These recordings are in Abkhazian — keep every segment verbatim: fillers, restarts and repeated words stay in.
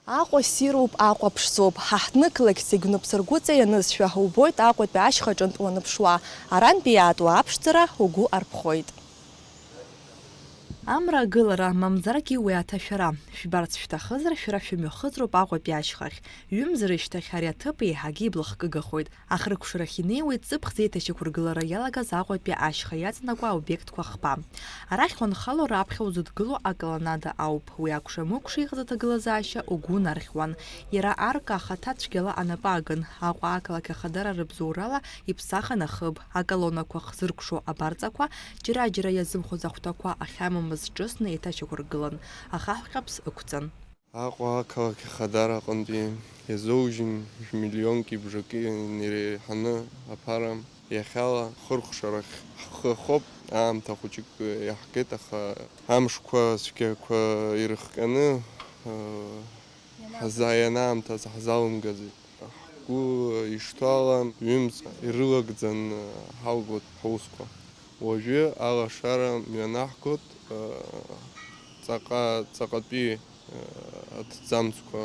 Аҟәа ссируп, Аҟәа ԥшӡоуп. Ҳа ҳҭнықалақь зегь унапсыргәыҵа ианызшәа, убоит Аҟәатәи ашьха аҿынтә уаныԥшуа. Арантәи иаатуа аԥшӡара угәы арԥхоит. Амра агылара, мамзаргьы уи аҭашәара. Шәбарц шәҭахызар, шәара шәымҩахыҵроуп Аҟәатәи ашьхахь. Ҩымз рышьҭахь ари аҭыԥ еиҳагьы иблахкыгахоит. Ахыркәшарахь инеиуеит ҵыԥх зеиҭашьақәыргылара иалагаз Аҟәатәи ашьха иаҵанакуа аобиектқәа хԥа. Арахь уанхало, раԥхьа узыдгыло аколоннада ауп. Уи акәша-мыкәша иҟаз аҭагылазаашьа угәы нархьуан. Иара арка ахаҭа цәгьала анапы агын, Аҟәа ақалақь ахадара рыбзоурала иԥсахын ахыб, аколоннақәа хзыркәшо абарҵақәа, џьара-џьара иазымхоз ахәҭақәа ахьамамыз ҿысны еиҭашьақәыргылан, ахаҳә ҟьаԥс ықәҵан. Аҟәа ақалақь ахадара аҟынтәи иазоужьын жәмиллионки бжаки иреиҳаны аԥара. Иахьала хыркәшарахь ҳхы ахоуп, аамҭа хәыҷык иаҳгеит, аха амшқәа цәгьақәа ирыхҟьаны, э, ҳаза-, ианаамҭаз ҳзалымгаӡеит. Ҳгәы ишҭоу ала, ҩымз ирылагӡан ҳалгоит ҳусқәа. Уажәы алашара мҩанаҳгоит, ҵаҟа-, ҵаҟатәи аҭӡамцқәа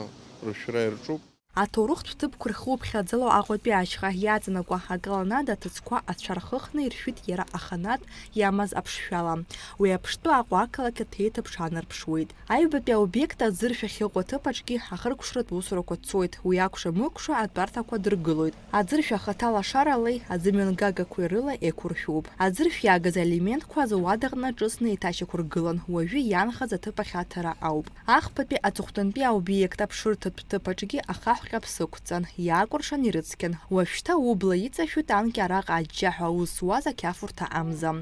рышәра ирҿуп. Аҭоурыхтә ҭыԥқәа рхы уԥхьаӡало Аҟәатәи ашьха иаҵанакуа аколоннада аҭыӡқәа ацәа рхыхны иршәит иара аханатә иамаз аԥшшәала. Уи аԥштәы Аҟәа ақалақь аҭеиҭыԥш анарԥшуеит. Аҩбатәи аобиект аӡыршә ахьыҟоу аҭыԥаҿгьы ахыркәшаратә усурақәа цоит, уи акәша-мыкәша атәарҭақәа дыргылоит. Аӡыршә ахаҭа лашаралеи аӡымҩангагақәеи рыла еиқәыршәуп. Аӡыршә иаагаз аелементқәа азауад аҟны ҿысны еиҭашьақәыргылан, уажәы иаанхаз аҭыԥ ахь аҭара ауп. Ахԥатәи аҵыхәтәантәи аобиект аԥшырҭатә ҭыԥаҿгьы ахаҳә ҟьаԥс ықәҵан, иаакәыршан ирыцқьан. Уажәшьҭа убла иҵашәоит анкьа араҟа аџьџьаҳәа аус зуаз ақьафурҭа амза.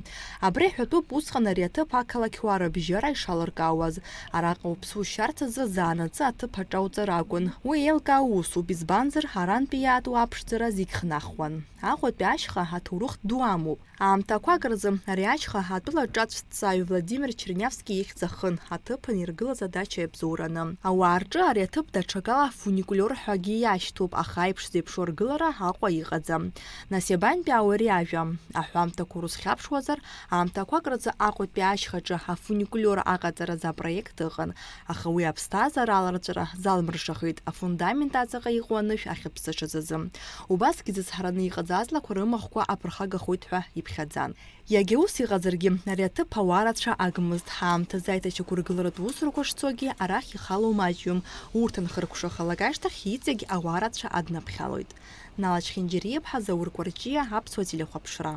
Абри ҳәатәуп усҟан ари аҭыԥ ақалақьуаа рыбжьара ишалыркаауаз. Араҟа уԥсы ушьарц азы заанаҵы аҭыԥ аҿауҵар акәын. Уи еилкаау усуп, избанзар, арантәи иаатуа аԥшӡара зегь хнахуан. Аҟәатәи ашьха аҭоурых ду амоуп. Аамҭақәак рзы ари ашьха атәыла ҿацәҭҵааҩ Владимир Чернявски ихьӡ ахын, аҭыԥан иргылаз адача иабзоураны. Ауаа рҿы ари аҭыԥ даҽакала фуникулиор ҳәагьы иашьҭоуп, аха аиԥш зеиԥшу аргылара Аҟәа иҟаӡам. Нас иабантәи ауаҩы ари ажәа? Аҳәамҭақәа урызхьаԥшуазар, аамҭақәак рзы Аҟәатәи ашьхаҿы афуникулиор аҟаҵаразы апроект ыҟан, аха уи аԥсҭазаара аларҵәара залмыршахеит, афундамент аҵаҟа иҟоу анышә ахьыԥсыҽыз азы. Убасгьы зызҳараны иҟаз аҵлақәа рымахәқәа аԥырхагахоит ҳәа иԥхьаӡан. Иагьа ус иҟазаргьы, ари аҭыԥ ауаа рацәа агмызт, ҳаамҭазы аиҭашьақәыргыларатә усурақәа шцогьы арахь ихало маҷҩым, урҭ анхыркәшахалак ашьҭахь иҵегь ауаа рацәа аднаԥхьалоит. Нала Чхинџьариаԥҳа, Заур Кәарҷиа, Аԥсуа телехәаԥшра.